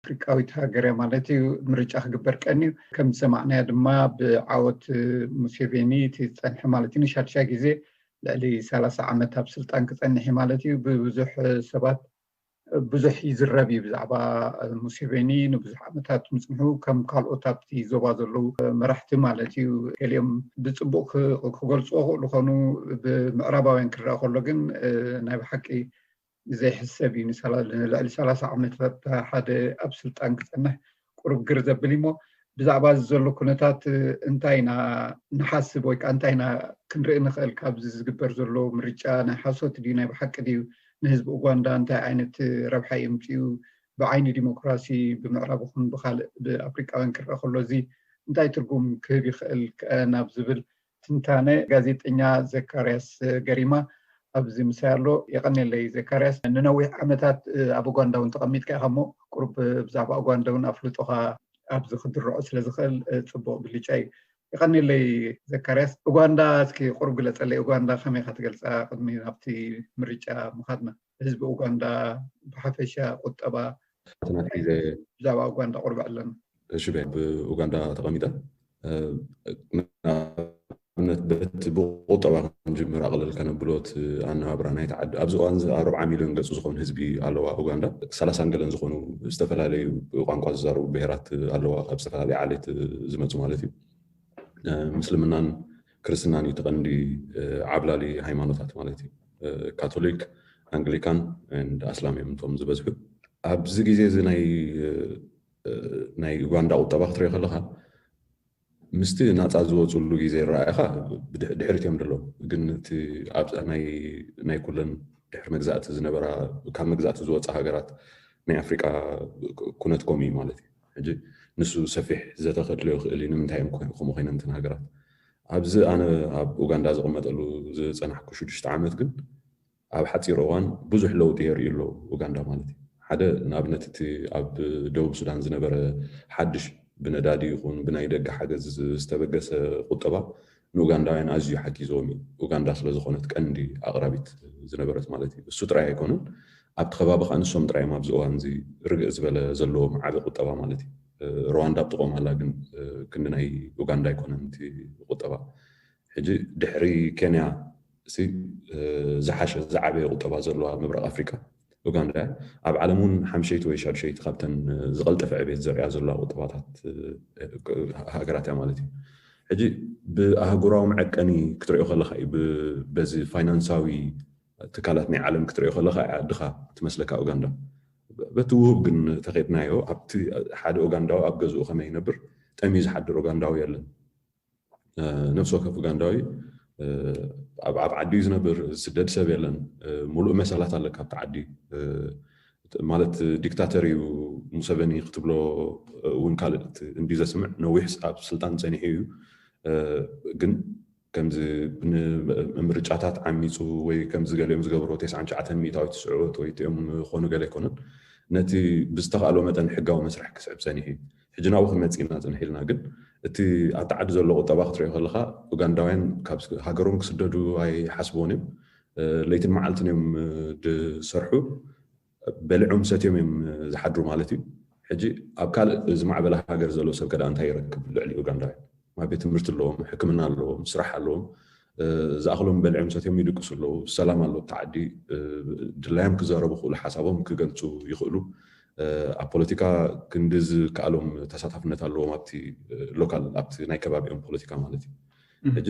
ኣፍሪቃዊት ሃገር እያ ማለት እዩ። ምርጫ ክግበር ቀንዩ፣ ከም ዝሰማዕናዮ ድማ ብዓወት ሙሴቬኒ እቲ ዝጸንሐ ማለት እዩ፣ ንሻድሻይ ግዜ ልዕሊ ሰላሳ ዓመት ኣብ ስልጣን ክጸንሕ እዩ ማለት እዩ። ብብዙሕ ሰባት ብዙሕ ይዝረብ እዩ ብዛዕባ ሙሴቬኒ። ንብዙሕ ዓመታት ምጽንሑ ከም ካልኦት ኣብቲ ዞባ ዘለዉ መራሕቲ ማለት እዩ፣ ገሊኦም ብጽቡቕ ክ-፣ ክገልጽዎ ክእሉ ኾኑ፣ ብምዕራባውያን ክረኣ ከሎ ግን፣ እ፣ ናይ ብሓቂ ዘይሕሰብ እዩ። ንሰላ-፣ ንልዕሊ ሰላሳ ዓመታት ሓደ ኣብ ስልጣን ክጸንሕ ቁሩብ ግር ዘብል እዩ። እሞ ብዛዕባ እዚ ዘሎ ኩነታት እንታይ ኢና ንሓስብ ወይ ከዓ እንታይ ኢና ክንርኢ ንኽእል? ካብዚ ዝግበር ዘሎ ምርጫ ናይ ሓሶት ድዩ? ናይ ብሓቂ ድዩ? ንህዝቢ ኡጋንዳ እንታይ ዓይነት ረብሓ የምፅኡ? ብዓይኒ ዲሞክራሲ ብምዕራብ ይኹን ብካልእ ብኣፍሪቃውያን ክረአ ከሎ፣ እዚ እንታይ ትርጉም ክህብ ይኽእል ከ ናብ ዝብል ትንታነ ጋዜጠኛ ዘካርያስ ገሪማ ኣብዚ ምሳይ ኣሎ። የቐኔለይ ዘካርያስ፣ ንነዊሕ ዓመታት ኣብ ኡጋንዳ እውን ተቐሚጥካ ኢኻ እሞ፣ ቁሩብ ብዛዕባ ኡጋንዳ እውን ኣፍልጦኻ ኣብዚ ክድርዖ ስለ ዝኽእል፣ እ፣ ጽቡቕ ብልጫ እዩ። የቐኔለይ ዘካርያስ። ኡጋንዳ እስኪ ቁሩብ ግለጸለይ። ኡጋንዳ ከመይ ኢኻ ትገልጻ? ቅድሚ ናብቲ ምርጫ ምኻድና፣ ህዝቢ ኡጋንዳ ብሓፈሻ፣ ቁጠባ፣ ናትኪ ዘ- ብዛዕባ ኡጋንዳ ቁሩብ ኣለና። እሺ፣ በ-፣ ብኡጋንዳ ተቐሚጠ፣ እ፣ ንኣብነት በቲ ብቁጠባ ክንጅምር ኣቕልል ከነብሎ፣ እቲ ኣነባብራ ናይቲ ዓዲ፣ ኣብዚ እዋን እዚ ኣርብዓ ሚልዮን ገጹ ዝኾን ህዝቢ ኣለዋ ኡጋንዳ። ሰላሳን ገለን ዝኾኑ ዝተፈላለዩ ቋንቋ ዝዛረቡ ብሄራት ኣለዋ፣ ካብ ዝተፈላለዩ ዓሌት ዝመጹ ማለት እዩ። እ፣ ምስልምናን ክርስትናን እዩ እቲ ቀንዲ፣ እ፣ ዓብላሊ ሃይማኖታት ማለት እዩ። እ፣ ካቶሊክ፣ ኣንግሊካን and ኣስላም እዮም እቶም ዝበዝሑ። ኣብዚ ግዜ እዚ ናይ፣ እ፣ ናይ ኡጋንዳ ቁጠባ ክትሪኦ ከለኻ፣ ምስቲ ናጻ ዝወጽሉ ግዜ ረኣኻ ብድሕ-፣ ድሕሪት እዮም ዘለዉ። ግን እቲ ኣብ ናይ፣ ናይ ኩለን ድሕሪ መግዛእቲ ዝነበራ፣ ካብ መግዛእቲ ዝወጻ ሃገራት ናይ ኣፍሪቃ ኩነት ከምኡ እዩ ማለት እዩ። ሕጂ ንሱ ሰፊሕ ዘተ ከድልዮ ይኽእል እዩ። ንምንታይ እዮም ኮ-፣ ከምኡ ኮይነን እተን ሃገራት? ኣብዚ ኣነ ኣብ ኡጋንዳ ዝቕመጠሉ ዝጸናሕኩ ሽዱሽተ ዓመት ግን ኣብ ሓጺር እዋን ብዙሕ ለውጢ የርእዩ ኣለዉ ኡጋንዳ ማለት እዩ። ሓደ ንኣብነት እቲ ኣብ ደቡብ ሱዳን ዝነበረ ሓድሽ ብነዳዲ ይኹን ብናይ ደገ ሓገዝ ዝተበገሰ ቁጠባ ንኡጋንዳውያን ኣዝዩ ሓጊዝዎም እዩ። ኡጋንዳ ስለ ዝኾነት ቀንዲ ኣቕራቢት ዝነበረት ማለት እዩ። እሱ ጥራይ ኣይኮነን፣ ኣብቲ ከባቢ ከኣ ንሶም ጥራይ እዮም ኣብዚ እዋን እዚ ርግእ ዝበለ ዘለዎም ዓቢ ቁጠባ ማለት እዩ። እ፣ ሩዋንዳ ኣብ ጥቕኦም ኣላ፣ ግን፣ እ፣ ክንዲ ናይ ኡጋንዳ ኣይኮነን እቲ ቁጠባ። ሕጂ ድሕሪ ኬንያ እዚ፣ እ፣ ዝሓሸ ዝዓበየ ቁጠባ ዘለዋ ምብራቕ ኣፍሪቃ ኡጋንዳ እያ። ኣብ ዓለም እውን ሓምሸይቲ ወይ ሻድሸይቲ ካብተን፣ እ፣ ዝቐልጠፈ ዕቤት ዘርእያ ዘለዋ ቁጠባታት፣ እ፣ ሃገራት እያ ማለት እዩ። ሕጂ ብኣህጉራዊ መዐቀኒ ክትሪኦ ከለኻ እዩ፣ ብ-፣ በዚ ፋይናንሳዊ ትካላት ናይ ዓለም ክትሪኦ ከለኻ እያ ድኻ ትመስለካ ኡጋንዳ። በቲ ውሁብ ግን ተኸድናዮ፣ ኣብቲ ሓደ ኡጋንዳዊ ኣብ ገዝኡ ከመይ ይነብር፣ ጠምዩ ዝሓድር ኡጋንዳዊ የለን። እ፣ ነፍሲ ወከፍ ኡጋንዳዊ፣ እ፣ ኣብ፣ ኣብ ዓዲ እዩ ዝነብር፣ ዝስደድ ሰብ የለን። እ፣ ሙሉእ መሰላት ኣለካ ኣብቲ ዓዲ። እ፣ ማለት ዲክታተር እዩ ሙሰቨኒ ክትብሎ እውን ካልእ እንዲ ዘስምዕ፣ ነዊሕ ኣብ ስልጣን ጸኒሑ እዩ። እ፣ ግን ከምዚ ን-፣ ምርጫታት ዓሚጹ ወይ ከምዚ ገሊኦም ዝገብሮ ተስዓን ትሽዓተን ሚእታዊት ስዕወት ወይ እቲኦም ክኾኑ ገለ ኣይኮነን። ነቲ ብዝተኻእሎ መጠን ሕጋዊ መስርሕ ክስዕብ ጸኒሑ እዩ። ሕጂ ናብኡ ክንመጽእ ኢና ጽንሕ ኢልና፣ ግን እቲ ኣብቲ ዓዲ ዘሎ ቁጠባ ክትሪኦ ከለኻ፣ ኡጋንዳውያን ካብ ስ-፣ ሃገሮም ክስደዱ ኣይሓስብዎን እዮም። እ፣ ለይትን መዓልትን እዮም፣ እ፣ ዝሰርሑ። በሊዖም ሰትዮም እዮም ዝሓድሩ ማለት እዩ። ሕጂ ኣብ ካልእ ዝማዕበለ ሃገር ዘሎ ሰብ ከ ደኣ እንታይ ይረክብ ልዕሊ ኡጋንዳውያን? ማለት ቤት ትምህርቲ ኣለዎም፣ ሕክምና ኣለዎም፣ ስራሕ ኣለዎም። እ፣ ዝኣኽሎም በሊዖም ሰትዮም ይድቅሱ ኣለዉ። ሰላም ኣሎ ኣብቲ ዓዲ። እ፣ ድላዮም ክዛረቡ ይኽእሉ፣ ሓሳቦም ክገልጹ ይኽእሉ። እ፣ ኣብ ፖለቲካ ክንዲ ዝከኣሎም ተሳታፍነት ኣለዎም ኣብቲ፣ እ፣ ሎካል፣ ኣብቲ ናይ ከባቢኦም ፖለቲካ ማለት እዩ። እህ። ሕጂ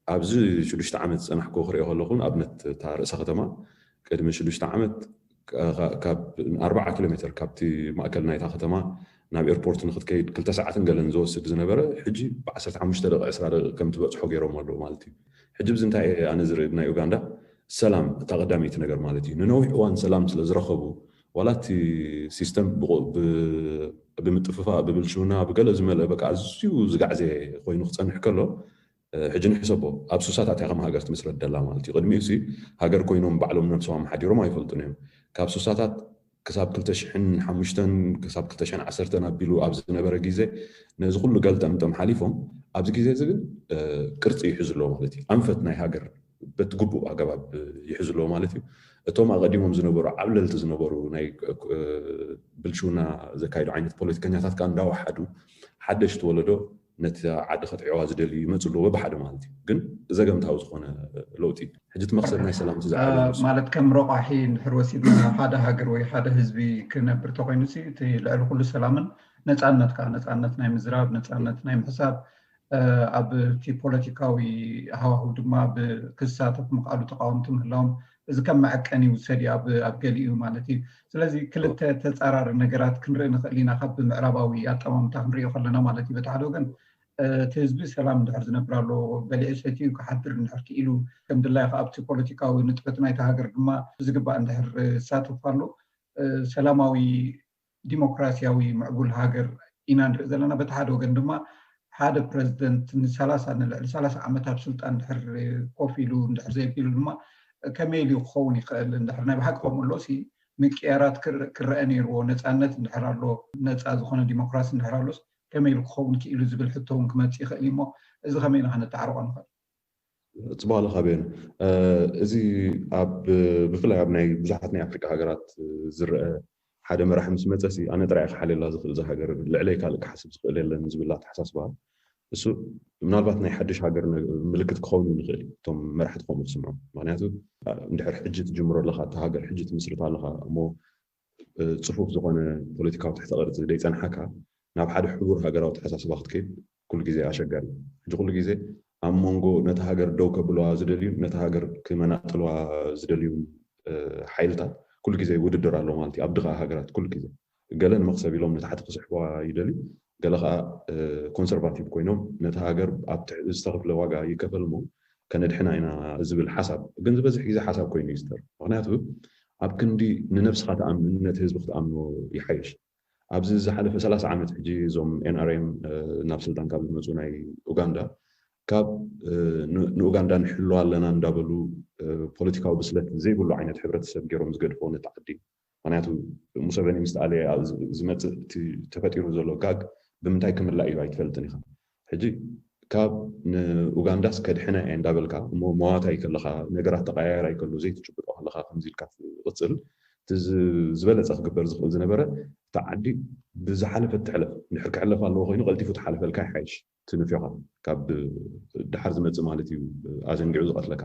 ኣብዚ ሽዱሽተ ዓመት ዝጸናሕኩ ክሪኦ ከለኹ፣ ንኣብነት እታ ርእሰ ከተማ ቅድሚ ሽዱሽተ ዓመት ካ-፣ ካብ ኣርብዓ ኪሎ ሜትር ካብቲ ማእከል ናይታ ከተማ ናብ ኤርፖርት ንክትከይድ ክልተ ሰዓትን ገለን ዝወስድ ዝነበረ፣ ሕጂ ብዓሰርተ ሓሙሽተ ደቂቕ፣ ዕስራ ደቂቕ ከም ትበጽሖ ገይሮም ኣለዉ ማለት እዩ። ሕጂ ብዚ እንታይ እየ ኣነ ዝርኢ ናይ ኡጋንዳ? ሰላም እታ ቀዳመይቲ ነገር ማለት እዩ። ንነዊሕ እዋን ሰላም ስለ ዝረኸቡ፣ ዋላ እቲ ሲስተም ብቑ-፣ ብ-፣ ብምጥፍፋእ፣ ብብልሽውና፣ ብገለ ዝመልአ በቃ ኣዝዩ ዝጋዕዘ ኮይኑ ክጸንሕ ከሎ፣ እ፣ ሕጂ ንሕሰቦ፣ ኣብ ሱሳታት እያ ከም ሃገር ትምስረት ደላ ማለት እዩ። ቅድሚኡ ሲ ሃገር ኮይኖም ባዕሎም ነብሶም ኣመሓዲሮም ኣይፈልጡን እዮም። ካብ ሱሳታት ክሳብ ክልተ ሽሕን ሓሙሽተን ክሳብ ክልተ ሽሕን ዓሰርተን ኣቢሉ ኣብ ዝነበረ ግዜ ነዚ ኩሉ ገልጠምጠም ሓሊፎም፣ ኣብዚ ግዜ እዚ ግን፣ እ፣ ቅርጺ ይሕዙ ኣለዉ ማለት እዩ። ኣንፈት ናይ ሃገር በቲ ግቡእ ኣገባብ ይሕዙ ኣለዎ ማለት እዩ። እቶም ኣቐዲሞም ዝነበሩ ዓብለልቲ ዝነበሩ ናይ ብልሽውና ዘካይዱ ዓይነት ፖለቲከኛታት ከዓ እንዳወሓዱ ሓደሽቲ ወለዶ ነቲ ዓዲ ከጥዕዋ ዝደልዩ ይመፁ ኣለዎ በብሓደ ማለት እዩ። ግን ዘገምታዊ ዝኾነ ለውጢ ሕጂ እቲ መክሰብ ናይ ሰላም እቲ ዝዓበየ ንሱ። ማለት ከም ረቋሒ እንድሕር ወሲድና ሓደ ሃገር ወይ ሓደ ህዝቢ ክነብር ተኮይኑ ሲ እቲ ልዕሊ ኩሉ ሰላምን ነፃነት ከዓ ነፃነት ናይ ምዝራብ ነፃነት ናይ ምሕሳብ ኣብ እቲ ፖለቲካዊ ሃዋህው ድማ ብክሳተፍ ምክኣሉ ተቃወምቲ ምህላዎም እዚ ከም መዐቀኒ ይውሰድ እዩ ኣብ ገሊኡ ማለት እዩ። ስለዚ ክልተ ተፃራሪ ነገራት ክንርኢ ንኽእል ኢና ካብ ምዕራባዊ ኣጠማምታ ክንሪኦ ከለና ማለት እዩ። በቲ ሓደ ወገን እቲ ህዝቢ ሰላም እንድሕር ዝነብር ኣሎ በሊዑ ሰትዩ ክሓድር እንድሕር ክኢሉ ከም ድላይ ከ ኣብቲ ፖለቲካዊ ንጥፈት ናይቲ ሃገር ድማ ብዝግባእ እንድሕር ዝሳተፍ ኣሎ ሰላማዊ ዲሞክራሲያዊ ምዕቡል ሃገር ኢና ንርኢ ዘለና። በቲ ሓደ ወገን ድማ ሓደ ፕረዚደንት ንሰላሳ ንልዕሊ ሰላሳ ዓመት ኣብ ስልጣን እንድሕር ኮፍ ኢሉ እንድሕር ዘየቢሉ ድማ ከመይ ኢሉ ክኸውን ይኽእል? እንድሕር ናይ ብሓቂ ከምኡ ኣሎ ሲ ምቅያራት ክረአ ነይርዎ። ነፃነት እንድሕር ኣሎ፣ ነፃ ዝኾነ ዲሞክራሲ እንድሕር ኣሎስ ከመይ ኢሉ ክኸውን ክኢሉ ዝብል ሕቶ እውን ክመፅእ ይኽእል እዩ። እሞ እዚ ከመይ ኢና ከነተዓርቆ ንኽእል? ፅቡቅ ኣለካ ቤኑ። እዚ ኣብ ብፍላይ ኣብ ናይ ብዙሓት ናይ ኣፍሪቃ ሃገራት ዝረአ ሓደ መራሒ ምስ መፀ ሲ ኣነ ጥራይ ክሓልየላ ዝኽእል እዛ ሃገር ልዕለይ ካልእ ክሓስብ ዝኽእል የለን ዝብል ኣተሓሳስባ እሱ ምናልባት ናይ ሓድሽ ሃገር ምልክት ክኸውን ንኽእል እዩ። እቶም መራሕቲ ከምኡ ክስምዖም ምክንያቱ እንድሕር ሕጂ ትጅምሮ ኣለካ እታ ሃገር ሕጂ ትምስርታ ኣለካ እሞ ፅፉፍ ዝኾነ ፖለቲካዊ ትሕተ ቅርፂ ዘይፀንሓካ ናብ ሓደ ሕቡር ሃገራዊ ኣተሓሳስባ ክትከይድ ኩሉ ግዜ ኣሸጋሪ ሕጂ ኩሉ ግዜ ኣብ መንጎ ነቲ ሃገር ደው ከብልዋ ዝደልዩ ነቲ ሃገር ክመናጥልዋ ዝደልዩ ሓይልታት ኩሉ ግዜ ውድድር ኣሎ ማለት እዩ ኣብ ድኻ ሃገራት ኩሉ ግዜ ገለ ንመክሰብ ኢሎም ንታሕቲ ክስሕብዋ ይደልዩ ገለ ከዓ ኮንሰርቫቲቭ ኮይኖም ነቲ ሃገር ኣብ ዝተኽፍለ ዋጋ ይከፈል እሞ ከነድሕና ኢና ዝብል ሓሳብ ግን ዝበዝሕ ግዜ ሓሳብ ኮይኑ እዩ ዝተርፍ ምክንያቱ ኣብ ክንዲ ንነብስኻ ተኣምን ነቲ ህዝቢ ክትኣምኖ ይሓይሽ ኣብዚ ዝሓለፈ ሰላሳ ዓመት ሕጂ እዞም ኤንኣርኤም ናብ ስልጣን ካብ ዝመፁ ናይ ኡጋንዳ ካብ ንኡጋንዳ ንሕልዋ ኣለና እንዳበሉ ፖለቲካዊ ብስለት ዘይብሉ ዓይነት ሕብረተሰብ ገይሮም ዝገድፎ ነቲ ዓዲ ምክንያቱ ሙሰቨኒ ምስ ተኣለየ ዝመፅእ ተፈጢሩ ዘሎ ጋግ ብምንታይ ክምላእ እዩ ኣይትፈልጥን ኢኻ ሕጂ ካብ ንኡጋንዳስ ከድሕና እየ እንዳበልካ እሞ መዋታይ ከለካ ነገራት ተቀያየራይ ከሎ ዘይትጭብጦ ከለካ ከምዚ ኢልካ ትቅፅል ዝበለፀ ክግበር ዝኽእል ዝነበረ እታ ዓዲ ብዝሓለፈ ትሕለፍ እንድሕር ክሕለፍ ኣለዎ ኮይኑ ቀልጢፉ ትሓልፈልካ ይሓይሽ ትንፍዮኻ ካብ ድሓር ዝመፅእ ማለት እዩ ኣዘንጊዑ ዝቐትለካ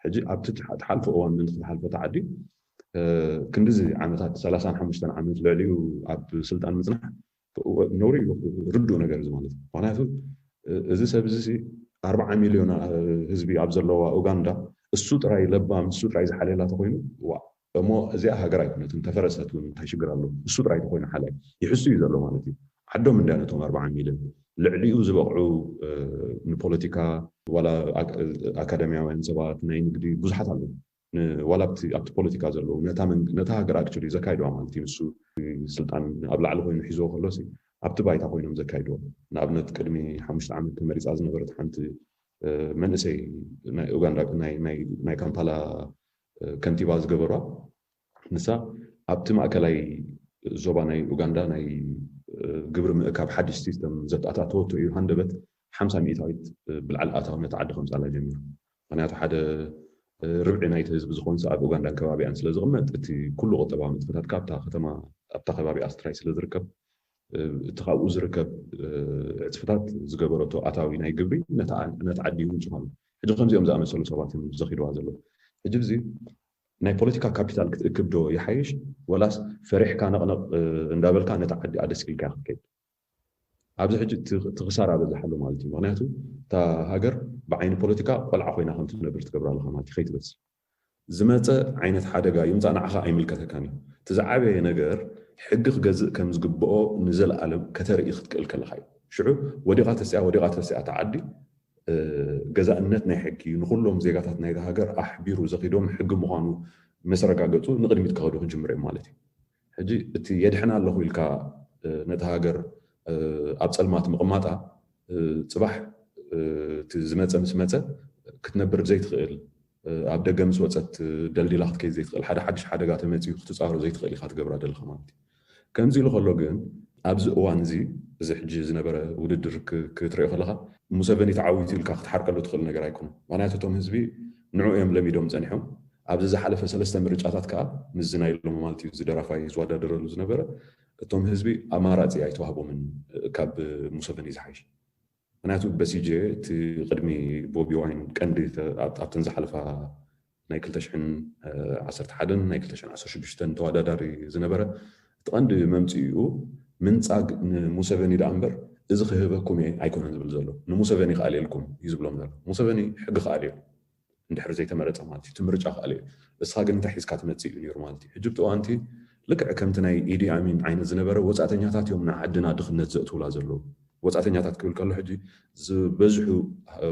ሕጂ ኣብቲ ትሓልፎ እዋን ምእንቲ ክትሓልፎ እታ ዓዲ ክንዲዚ ዓመታት ሰላሳን ሓሙሽተን ዓመት ልዕሊኡ ኣብ ስልጣን ምፅናሕ ነውሪ ርዱእ ነገር እዚ ማለት እዩ ምክንያቱ እዚ ሰብ እዚ ኣርባዓ ሚልዮን ህዝቢ ኣብ ዘለዋ ኡጋንዳ እሱ ጥራይ ለባም እሱ ጥራይ ዝሓልየላ ተኮይኑ ዋ እሞ እዚኣ ሃገር ኣይኮነትን ተፈረሰት እውን እንታይ ሽግር ኣሎ እሱ ጥራይ ተኮይኑ ሓላይ ይሕሱ እዩ ዘሎ ማለት እዩ ዓዶም እንድያ ነቶም ኣርባዓ ሚልዮን ልዕሊኡ ዝበቕዑ ንፖለቲካ ዋላ ኣካደሚያውያን ሰባት ናይ ንግዲ ብዙሓት ኣለዉ ዋላ ኣብቲ ፖለቲካ ዘለዉ ነታ ሃገር ኣክቹሊ ዘካይድዋ ማለት እዩ ንሱ ስልጣን ኣብ ላዕሊ ኮይኑ ሒዝዎ ከሎ ኣብቲ ባይታ ኮይኖም ዘካይድዎ ንኣብነት ቅድሚ ሓሙሽተ ዓመት ተመሪፃ ዝነበረት ሓንቲ መንእሰይ ናይ ኡጋንዳ ናይ ካምፓላ ከንቲባ ዝገበሯ ንሳ ኣብቲ ማእከላይ ዞባ ናይ ኡጋንዳ ናይ ግብሪ ምእካብ ሓድሽ ሲስተም ዘተኣታተወቶ እዩ ሃንደበት ሓምሳ ሚእታዊት ብልዓል ኣታዊ ነቲ ዓዲ ከምፃላ ጀሚሩ ምክንያቱ ሓደ ርብዒ ናይቲ ህዝቢ ዝኾንስ ኣብ ኡጋንዳን ከባቢኣን ስለ ዝቕመጥ እቲ ኩሉ ቁጠባዊ ንጥፈታት ካብታ ከተማ ኣብታ ከባቢ ኣስትራይ ስለ ዝርከብ እቲ ካብኡ ዝርከብ ዕፅፍታት ዝገበረቶ ኣታዊ ናይ ግብሪ ነቲ ዓዲ ይውንጭፍ ኣሎ ሕጂ ከምዚኦም ዝኣመሰሉ ሰባት እዮም ዘኺድዋ ዘለዉ ሕጂ እዚ ናይ ፖለቲካ ካፒታል ክትእክብ ዶ ይሓይሽ ወላስ ፈሪሕካ ነቕነቕ እንዳበልካ ነቲ ዓዲ ኣደስኪልካ ክትከይድ ኣብዚ ሕጂ ትኽሳራ በዛሓሉ ማለት እዩ ምክንያቱ እታ ሃገር ብዓይኒ ፖለቲካ ቆልዓ ኮይና ከም ትነብር ትገብራ ኣለካ ማለት ከይትበስ ዝመፀ ዓይነት ሓደጋ ይምፃእ ንዓኻ ኣይምልከተካን እዩ እቲ ዝዓበየ ነገር ሕጊ ክገዝእ ከም ዝግብኦ ንዘለኣለም ከተርኢ ክትክእል ከለካ እዩ ሽዑ ወዲቓ ተስያ ወዲቓ ተስያ እታ ዓዲ ገዛእነት ናይ ሕጊ ንኩሎም ዜጋታት ናይታ ሃገር ኣሕቢሩ ዘኺዶም ሕጊ ምዃኑ መሰረጋገፁ ንቅድሚት ከኸዱ ክጅምር እዮም ማለት እዩ ሕጂ እቲ የድሕና ኣለኹ ኢልካ ነቲ ሃገር ኣብ ፀልማት ምቕማጣ ፅባሕ እቲ ዝመፀ ምስ መፀ ክትነብር ዘይትኽእል ኣብ ደገ ምስ ወፀት ደልዲላ ክትከይድ ዘይትኽእል ሓደ ሓድሽ ሓደጋ ተመፅኡ ክትፃሮ ዘይትኽእል ኢካ ትገብራ ደለካ ማለት እዩ ከምዚ ኢሉ ከሎ ግን ኣብዚ እዋን እዚ እዚ ሕጂ ዝነበረ ውድድር ክትሪኦ ከለካ ሙሰቨኒ ተዓዊቱ ኢልካ ክትሓርቀሉ ትኽእል ነገር ኣይኮነ ምክንያቱ እቶም ህዝቢ ንዑ እዮም ለሚዶም ጸኒሖም። ኣብዚ ዝሓለፈ ሰለስተ ምርጫታት ከዓ ምስዚ ናይ ሎሚ ማለት እዩ፣ እዚ ደራፋይ ዝወዳደረሉ ዝነበረ፣ እቶም ህዝቢ ኣማራጺ ኣይተዋህቦምን ካብ ሙሰቨኒ ዝሓይሽ። ምክንያቱ በሲጄ እቲ ቅድሚ ቦቢ ዋይን ቀንዲ ተ- ኣብ- ኣብተን ዝሓለፋ ናይ ክልተ ሽሕን ዓሰርተ ሓደን ናይ ክልተ ሽሕን ዓሰርተ ሽዱሽተን ተወዳዳሪ ዝነበረ እቲ ቀንዲ መምፅኡ ምንፃግ ንሙሰቨኒ ደኣ እምበር እዚ ክህበኩም እየ ኣይኮነን ዝብል ዘሎ። ንሙሰቨኒ ክኣልየልኩም እዩ ዝብሎም ዘሎ። ሙሰቨኒ ሕጊ ክኣልዮ እንድሕር ዘይተመረፀ ማለት እዩ። እቲ ምርጫ ክኣልዮ እዩ። እስኻ ግን እንታይ ሒዝካ ትመፅእ እዩ ነይሩ ማለት እዩ። ሕጂ ብጥዋንቲ ልክዕ ከምቲ ናይ ኢዲ ኣሚን ዓይነት ዝነበረ ወፃእተኛታት እዮም ንዓድና ድኽነት ዘእትውላ ዘለዉ። ወፃእተኛታት ክብል ከሎ ሕጂ ዝበዝሑ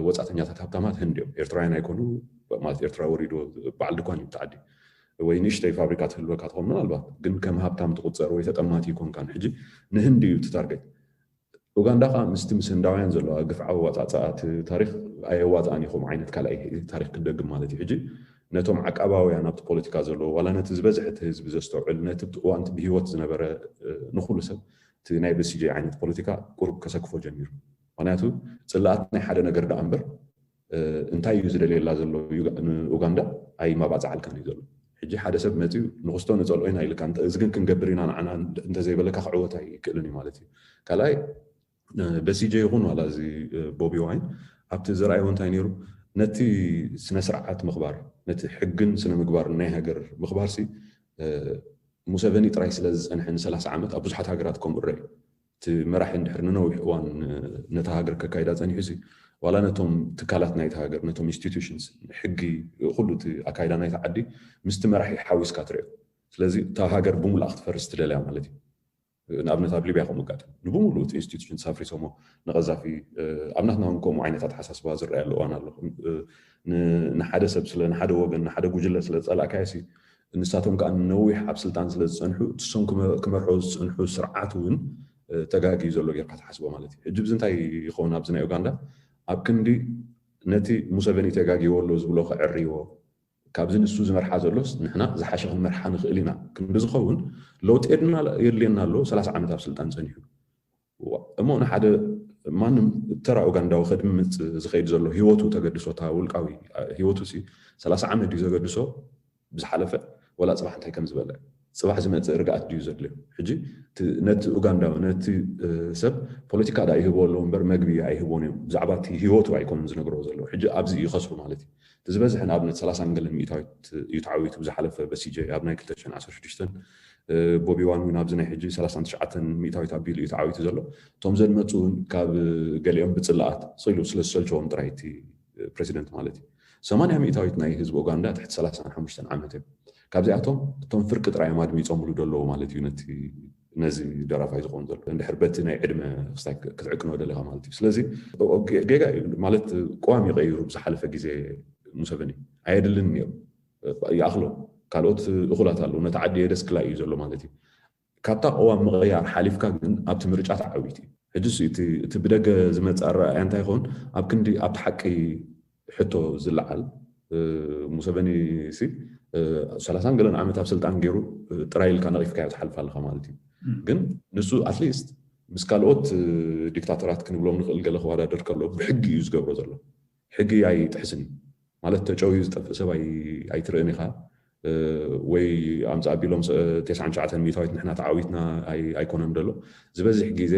ወፃእተኛታት ሃብታማት ህንድ እዮም። ኤርትራውያን ኣይኮኑ ማለት ኤርትራ ወሪዶ በዓል ድኳን እዩ ተዓዲ ወይ ንእሽተይ ፋብሪካ ትህልወካ ትኸውን ምናልባት ግን ከም ሃብታም ትቁፀር ወይ ተጠማቲ ይኮንካን። ሕጂ ንህንድ እዩ እቲ ታርጌት። ኡጋንዳ ከዓ ምስቲ ምስ ህንዳውያን ዘለዋ ግፍዓዊ ዋፃፃኣ እቲ ታሪክ ኣየዋፃእን ይኹም ዓይነት ካልኣይ ታሪክ ክደግም ማለት እዩ። ሕጂ ነቶም ዓቃባውያን ኣብቲ ፖለቲካ ዘለዉ ዋላ ነቲ ዝበዝሐ እቲ ህዝቢ ዘስተውዕል ነቲ ብቲ እዋንቲ ብህይወት ዝነበረ ንኩሉ ሰብ እቲ ናይ በሲጄ ዓይነት ፖለቲካ ቁሩብ ከሰክፎ ጀሚሩ። ምክንያቱ ፅላኣት ናይ ሓደ ነገር ደኣ እምበር እንታይ እዩ ዝደልየላ ዘሎ ንኡጋንዳ ኣይማባፃዓልካን እዩ ዘሎ። ሕጂ ሓደ ሰብ መፅዩ ንክስቶ ንፀልኦ ኢና ኢልካ እዚ ግን ክንገብር ኢና ንዓና እንተዘይበለካ ክዕወት ኣይክእልን እዩ ማለት እዩ። ካልኣይ በሲጄ ይኹን ዋላ እዚ ቦቢ ዋይን ኣብቲ ዝረኣይዎ እንታይ ነይሩ፣ ነቲ ስነ ስርዓት ምኽባር፣ ነቲ ሕግን ስነ ምግባር ናይ ሃገር ምኽባር ሲ ሙሰቨኒ ጥራይ ስለ ዝፀንሐ ንሰላሳ ዓመት ኣብ ብዙሓት ሃገራት ከምኡ ረእ እቲ መራሒ እንድሕር ንነዊሕ እዋን ነታ ሃገር ከካይዳ ፀኒሑ ሲ ዋላ ነቶም ትካላት ናይቲ ሃገር ነቶም ኢንስቲቱሽንስ ሕጊ ኩሉ እቲ ኣካይዳ ናይቲ ዓዲ ምስቲ መራሒ ሓዊስካ ትሪኦ። ስለዚ እታ ሃገር ብሙሉኣ ክትፈርስ ትደልያ ማለት እዩ። ንኣብነት ኣብ ሊብያ ከምኡ ኣጋጥም ንብሙሉ እቲ ኢንስቲቱሽን ሳፍሪሶሞ ንቐዛፊ ኣብ ናትና እውን ከምኡ ዓይነት ኣተሓሳስባ ዝረኣየሉ እዋን ኣሎ። ንሓደ ሰብ ስለ ንሓደ ወገን ንሓደ ጉጅለ ስለ ዝፀላእካዮ ሲ ንሳቶም ከዓ ነዊሕ ኣብ ስልጣን ስለ ዝፀንሑ እሶም ክመርሖ ዝፅንሑ ስርዓት እውን ተጋጊዩ ዘሎ ጌርካ ትሓስቦ ማለት እዩ። ሕጂ ብዚ እንታይ ይኸውን ኣብዚ ናይ ኡጋንዳ ኣብ ክንዲ ነቲ ሙሰቨኒ ተጋጊዎ ኣሎ ዝብሎ ክዕርይዎ ካብዚ ንሱ ዝመርሓ ዘሎስ ንሕና ዝሓሸ ክንመርሓ ንኽእል ኢና ክንዲ ዝኸውን ለውጢ የድና የድልየና ኣሎ። ሰላሳ ዓመት ኣብ ስልጣን ፀኒሑ እሞ ንሓደ ማንም ተራ ኡጋንዳዊ ከድምፅ ዝኸይድ ዘሎ ህይወቱ ተገድሶታ ውልቃዊ ህይወቱ ሲ ሰላሳ ዓመት ድዩ ዘገድሶ ብዝሓለፈ ወላ ፅባሕ እንታይ ከም ዝበልዕ ፅባሕ ዝመፅእ ርግኣት ድዩ ዘድልዮ? ሕጂ ነቲ ኡጋንዳዊ ነቲ ሰብ ፖለቲካ ዳ ይህቦ ኣለዉ እምበር መግቢ ኣይህቦን እዮም። ብዛዕባ እቲ ህይወቱ ኣይኮኑን ዝነግርዎ ዘለዉ። ሕጂ ኣብዚ ይኸስሩ ማለት እዩ። እቲ ዝበዝሐ ንኣብነት ሰላሳን ገለን ሚእታዊት እዩ ተዓዊቱ ብዝሓለፈ በሲጀ ኣብ ናይ ክልተ ሽሕን ዓሰርተ ሽዱሽተን ቦቢ ዋን እውን ኣብዚ ናይ ሕጂ ሰላሳን ትሽዓተን ሚእታዊት ኣቢሉ እዩ ተዓዊቱ ዘሎ። እቶም ዘድመፁ እውን ካብ ገሊኦም ብፅላኣት ስኢሉ ስለ ዝሰልቸዎም ጥራይ እቲ ፕሬዚደንት ማለት እዩ። ሰማንያ ሚእታዊት ናይ ህዝቢ ኡጋንዳ ትሕቲ ሰላሳን ሓሙሽተን ዓመት እዮም። ካብዚኣቶም እቶም ፍርቂ ጥራይ እዮም ኣድሚፆምሉ ደለዉ ማለት እዩ ነቲ ነዚ ደራፋይ ዝኾን ዘሎ እንድሕር በቲ ናይ ዕድመ ክስታይ ክትዕቅኖ ደለኻ ማለት እዩ። ስለዚ ጌጋ ማለት ቅዋም ይቀይሩ ብዝሓለፈ ግዜ ሙሰቨኒ ኣየድልን እዮም ይኣኽሎ ካልኦት እኹላት ኣለዉ ነቲ ዓዲ የደስክላ እዩ ዘሎ ማለት እዩ። ካብታ ቅዋም ምቕያር ሓሊፍካ ግን ኣብቲ ምርጫ ተዓዊት እዩ። ሕጂ እቲ ብደገ ዝመፅእ ኣረኣእያ እንታይ ይኸውን ኣብ ክንዲ ኣብቲ ሓቂ ሕቶ ዝለዓል ሙሰቨኒ ሲ ሰላሳን ገለን ዓመት ኣብ ስልጣን ገይሩ ጥራይ ኢልካ ነቒፍካዮ ትሓልፍ ኣለኻ ማለት እዩ። ግን ንሱ ኣትሊስት ምስ ካልኦት ዲክታተራት ክንብሎም ንኽእል ገለ ክወዳደር ከሎ ብሕጊ እዩ ዝገብሮ ዘሎ። ሕጊ ኣይጥሕስን እዩ ማለት ተጨውዩ ዝጠፍእ ሰብ ኣይትርእን ኢኻ ወይ ኣምፃ ኣቢሎም ተስዓን ትሽዓተን ሚእታዊት ንሕና ተዓዊትና ኣይኮነን ደሎ ዝበዝሕ ግዜ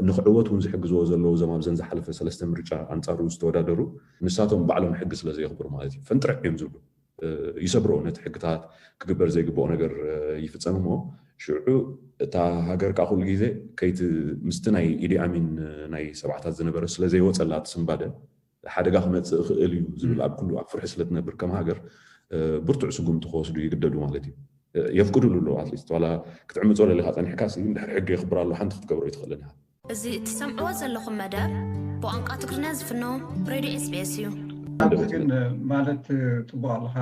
ንክዕወት እውን ዝሕግዝዎ ዘለዉ እዞም ኣብዘን ዝሓለፈ ሰለስተ ምርጫ ኣንፃሩ ዝተወዳደሩ ንሳቶም ባዕሎም ሕጊ ስለ ዘየኽብሩ ማለት እዩ። ፈንጥርዕ እዮም ዝብሉ ይሰብሮ ነቲ ሕግታት ክግበር ዘይግብኦ ነገር ይፍፀም እሞ ሽዑ እታ ሃገር ከዓ ኩሉ ግዜ ከይቲ ምስቲ ናይ ኢዲ ኣሚን ናይ ሰብዓታት ዝነበረ ስለ ዘይወፀላ እቲ ስንባደ ሓደጋ ክመፅእ ይኽእል እዩ ዝብል ኣብ ኩሉ ኣብ ፍርሒ ስለ ትነብር ከም ሃገር ብርቱዕ ስጉምቲ ክወስዱ ይግደዱ ማለት እዩ። የፍቅዱሉ ኣለዉ ኣትሊስት ዋላ ክትዕምፆ ለሊኻ ፀኒሕካ ሲ እንድሕር ሕጊ የኽብር ኣሎ ሓንቲ ክትገብሮ ይትኽእልን ኢኻ። እዚ እትሰምዕዎ ዘለኹም መደብ ብቋንቋ ትግርኛ ዝፍኖ ሬድዮ ኤስቢኤስ እዩ። ኣብዚ ግን ማለት ፅቡቅ ኣለካ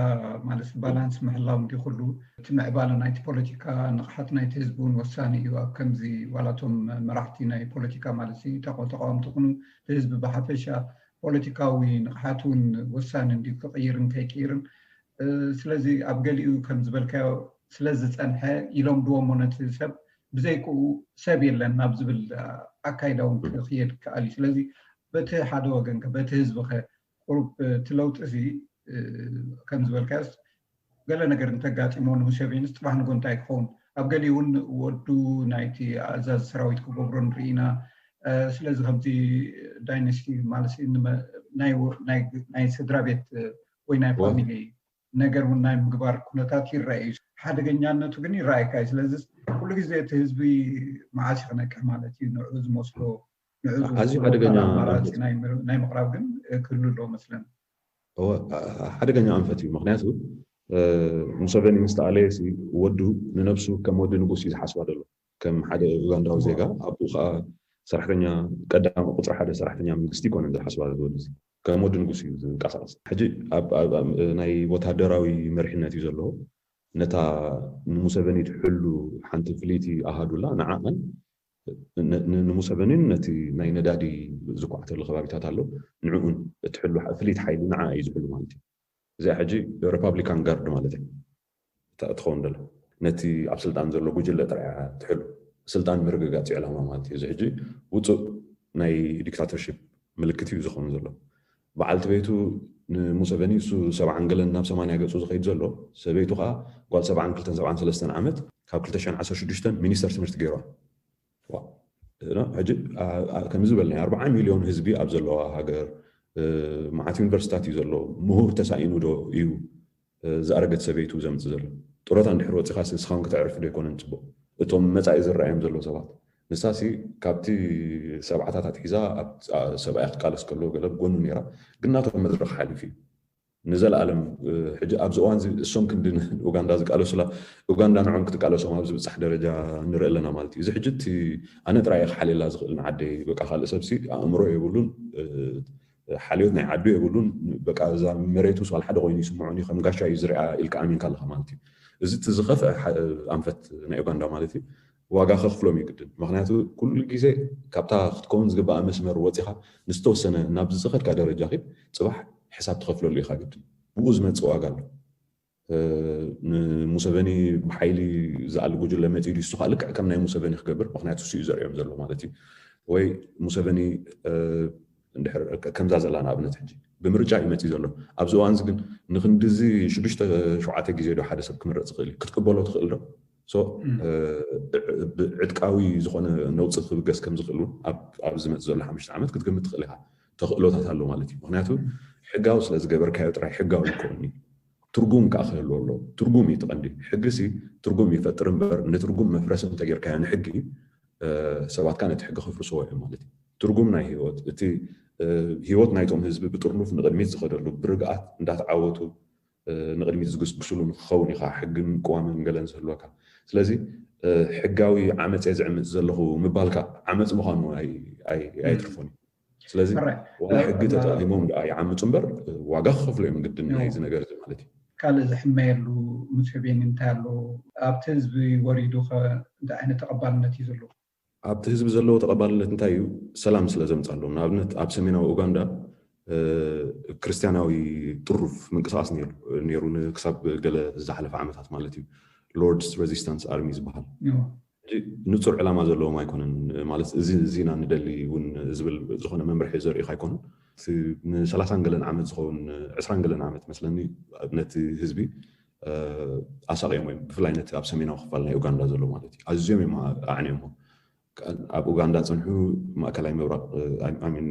ማለት ባላንስ ምሕላው እንዲ ኩሉ እቲ ምዕባለ ናይቲ ፖለቲካ ንቕሓት ናይቲ ህዝቢ እውን ወሳኒ እዩ። ኣብ ከምዚ ዋላቶም መራሕቲ ናይ ፖለቲካ ማለት ተቆ ተቃወምቲ ኩኑ ህዝቢ ብሓፈሻ ፖለቲካዊ ንቕሓት እውን ወሳኒ እንዲ ክቕይርን ከይቅይርን ስለዚ ኣብ ገሊኡ ከም ዝበልካዮ ስለ ዝፀንሐ ኢሎም ድዎ እሞ ነቲ ሰብ ብዘይክኡ ሰብ የለን ናብ ዝብል ኣካይዳ እውን ክኽየድ ይከኣል እዩ። ስለዚ በቲ ሓደ ወገን ከ በቲ ህዝቢ ከ ቁሩብ እቲ ለውጢ እዚ ከም ዝበልካዮስ ገለ ነገር እንተጋጢሞ ንሙሴቬኒ ጽባሕ ንጎ እንታይ ክኸውን ኣብ ገሊኡ እውን ወዱ ናይቲ ኣዛዚ ሰራዊት ክገብሮ ንርኢ ኢና። ስለዚ ከምዚ ዳይነስቲ ማለት ናይ ስድራ ቤት ወይ ናይ ፋሚሊ ነገር እውን ናይ ምግባር ኩነታት ይረአ እዩ። ሓደገኛነቱ ግን ይረኣየካ እዩ። ስለዚ ኩሉ ግዜ እቲ ህዝቢ መዓስ ክነቅሕ ማለት እዩ ንዑ ዝመስሎ ንዑ ኣዝዩ ሓደገኛ ኣማራፂ ናይ ምቕራብ ግን ክህሉ ኣለዎ መስለን። ሓደገኛ ኣንፈት እዩ። ምክንያቱ ሙሰቨኒ ምስ ተኣለየ ወዱ ንነብሱ ከም ወዲ ንጉስ እዩ ዝሓስባ ዘሎ። ከም ሓደ ኡጋንዳዊ ዜጋ ኣቦኡ ከዓ ሰራሕተኛ ቀዳሚ ቁፅሪ ሓደ ሰራሕተኛ መንግስቲ ይኮነ ዝሓስባ ዘሎ ወዲ ከም ወዲ ንጉስ እዩ ዝንቀሳቀስ። ሕጂ ናይ ወታደራዊ መሪሕነት እዩ ዘለዎ። ነታ ንሙሰቨኒ ትሕሉ ሓንቲ ፍልይቲ ኣሃዱላ ንዓኣን ንሙሰቨኒን ነቲ ናይ ነዳዲ ዝኳዕተሉ ከባቢታት ኣሎ ንዕኡን እትሕሉ ፍልይቲ ሓይሊ ንዓ እዩ ዝሕሉ ማለት እዩ። እዚኣ ሕጂ ሪፓብሊካን ጋርድ ማለት እዩ ትኸውን ደሎ ነቲ ኣብ ስልጣን ዘሎ ጉጅለ ጥራይ ትሕሉ ስልጣን ምርግጋፅ ዕላማ ማለት እዩ። እዚ ሕጂ ውፁእ ናይ ዲክታተርሽፕ ምልክት እዩ ዝኸውን ዘሎ። በዓልቲ ቤቱ ንሙሰቨኒ እሱ ሰብዓን ገለን ናብ ሰማንያ ገፁ ዝኸይድ ዘሎ ሰበይቱ ከዓ ጓል ሰብዓን ክልተን ሰብዓን ሰለስተን ዓመት ካብ ክልተ ሽሕን ዓሰርተ ሽዱሽተን ሚኒስተር ትምህርቲ ገይሯ። ሕጂ ከምዚ ዝበልናዮ ኣርብዓ ሚልዮን ህዝቢ ኣብ ዘለዋ ሃገር መዓት ዩኒቨርሲታት እዩ ዘሎ። ምሁር ተሳኢኑ ዶ እዩ ዝኣረገት ሰበይቱ ዘምፅእ ዘሎ? ጡረታ እንድሕር ወፂኻስ ንስኻውን ከተዕርፍ ዶ ኣይኮነን ፅቡቕ? እቶም መፃኢ ዝረኣዮም ዘለዉ ሰባት ንሳሲ ካብቲ ሰብዓታት ኣትሒዛ ሰብኣያ ክቃለስ ከሎ ገለ ብጎኑ ነይራ፣ ግን ናቶም መድረኽ ሓሊፉ እዩ። ንዘለኣለም ሕጂ ኣብዚ እዋን እዚ እሶም ክንዲ ንኡጋንዳ ዝቃለሱላ ኡጋንዳ ንዖም ክትቃለሶም ኣብ ዝብፃሕ ደረጃ ንርኢ ኣለና ማለት እዩ። እዚ ሕጂ እቲ ኣነ ጥራይ ክሓልየላ ዝኽእል ንዓደይ በቃ ካልእ ሰብሲ ኣእምሮ የብሉን፣ ሓልዮት ናይ ዓዱ የብሉን። በቃ እዛ መሬቱ ዋላ ሓደ ኮይኑ ይስምዖን እዩ ከም ጋሻ እዩ ዝሪኣ ኢልካ ኣሚንካ ኣለካ ማለት እዩ። እዚ እቲ ዝኸፍአ ኣንፈት ናይ ኡጋንዳ ማለት እዩ። ዋጋ ከኽፍሎም እዩ ግድን። ምክንያቱ ኩሉ ግዜ ካብታ ክትከውን ዝግባኣ መስመር ወፂኻ ንዝተወሰነ ናብ ዝኸድካ ደረጃ ኪድ ፅባሕ ሕሳብ ትኸፍለሉ ኢኻ ግድን። ብኡ ዝመፅእ ዋጋ ኣሎ። ንሙሰቨኒ ብሓይሊ ዝኣሊ ጉጅለ መፂኡ ድዩ እሱ ከዓ ልክዕ ከም ናይ ሙሰቨኒ ክገብር ምክንያቱ እሱ እዩ ዘርእዮም ዘሎ ማለት እዩ። ወይ ሙሰቨኒ እንድሕር ከምዛ ዘላ ንኣብነት ሕጂ ብምርጫ እዩ መፂኡ ዘሎ። ኣብዚ እዋን እዚ ግን ንክንድዚ ሽዱሽተ ሸውዓተ ግዜ ዶ ሓደ ሰብ ክምረፅ ይኽእል እዩ ክትቅበሎ ትኽእል ዶ? ዕጥቃዊ ዝኾነ ነውፂ ክብገስ ከም ዝኽእል እውን ኣብ ዝመፅእ ዘሎ ሓሙሽተ ዓመት ክትግምት ትኽእል ኢኻ። ተኽእሎታት ኣሎ ማለት እዩ። ምክንያቱ ሕጋዊ ስለ ዝገበርካዮ ጥራይ ሕጋዊ ይከውን እዩ። ትርጉም ከዓ ክህልዎ ኣሎ። ትርጉም እዩ ትቐንዲ። ሕግሲ ትርጉም ይፈጥር እምበር ንትርጉም መፍረሲ እንተጌርካዮ ንሕጊ ሰባት ከዓ ነቲ ሕጊ ክፍርስዎ እዮም ማለት እዩ። ትርጉም ናይ ህይወት እቲ ህይወት ናይቶም ህዝቢ ብጥርኑፍ ንቕድሚት ዝኸደሉ ብርግኣት እንዳተዓወቱ ንቕድሚት ዝግስግስሉ ንክኸውን ኢኻ ሕግን ቅዋምን ገለን ዝህልወካ። ስለዚ ሕጋዊ ዓመፅ እየ ዝዕምፅ ዘለኹ ምባልካ ዓመፅ ምዃኑ ኣይትርፎን እዩ። ስለዚ ዋላ ሕጊ ተጠቒሞም ደኣ ይዓምፁ እምበር ዋጋ ክኸፍሉ እዮም ግድን ናይዚ ነገር እዚ ማለት እዩ። ካልእ ዝሕመየሉ ሙሴቬኒ እንታይ ኣሎ? ኣብቲ ህዝቢ ወሪዱ ከ እንታይ ዓይነት ተቐባልነት እዩ ዘለዎ? ኣብቲ ህዝቢ ዘለዎ ተቐባልነት እንታይ እዩ? ሰላም ስለ ዘምፅኣሎም። ንኣብነት ኣብ ሰሜናዊ ኡጋንዳ ክርስትያናዊ ጥሩፍ ምንቅስቃስ ነይሩ ክሳብ ገለ ዝሓለፈ ዓመታት ማለት እዩ። ሎርድስ ሬዚስታንስ ኣርሚ ዝበሃል ንፁር ዕላማ ዘለዎም ኣይኮነን ማለት እዚ ዜና ንደሊ እውን ዝብል ዝኾነ መምርሒ ዘርእዩ ኣይኮኑን። ንሰላሳን ገለን ዓመት ዝኸውን ዕስራን ገለን ዓመት መስለኒ ነቲ ህዝቢ ኣሳቂዮም እዮም። ብፍላይ ነቲ ኣብ ሰሜናዊ ክፋል ናይ ኡጋንዳ ዘሎ ማለት እዩ ኣዝዮም እዮም ኣዕንዮሞ። ኣብ ኡጋንዳ ፅንሑ ማእከላይ ምብራቕ ሚን